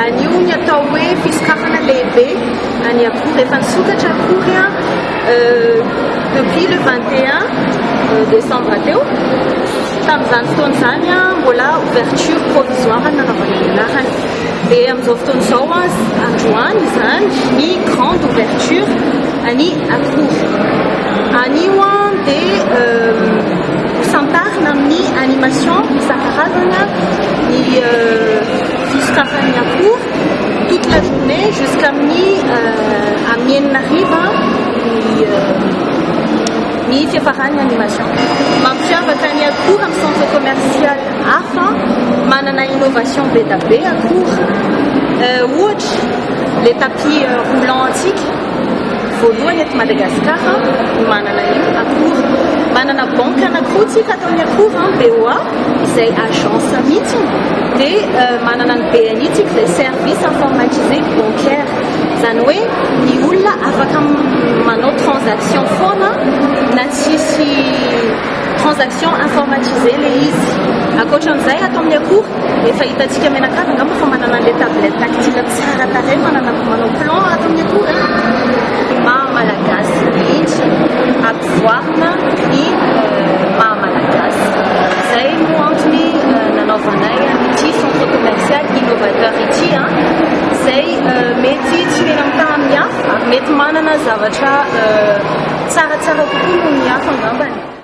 Anio ny atao hoe fisokafana lehibe any Akory. Efa nisokatra Akory depuis le 21 décembre teo. Tamin'izany fotoana izany mbola ouverture provisoire nanaovana ny anarany. Dia amin'izao fotoana izao, androany izany ny grande ouverture any Akory. Anio dia santarina amin'ny animation isan-karazana ny fisokafan'ny Akory toute la journée jusqu'à amin'ny 6 hariva ny fiafaran'ny animation. Mampiavaka ny Akory amin'ny centre commercial hafa, manana innovation be da be Akory. Ohatra, le tapis roulant antsika voalohany eto Madagasikara manana io Akory. Manana banque anankiroa tsika ato amin'ny Akory, BOA izay agence mihitsy, dia manana ny BNI tsika izay service informatisé bancaire. Izany hoe ny olona afaka manao transaction foana na tsisy transaction informatisé le izy. Ankoatran'izay, ato amin'ny Akory efa hitantsika mianakavy angamba fa manana an'le tablette tactile tsara tarehy manana manao plan ato amin'ny Akory. Maha malagasy mihitsy, ampivoarina ny maha malagasy. Zay no antony nanaovanay ity centre commercial innovateur ity, zay mety tsy mena mitaha amin'ny hafa, mety manana zavatra tsaratsara kokoa noho ny hafa angambany.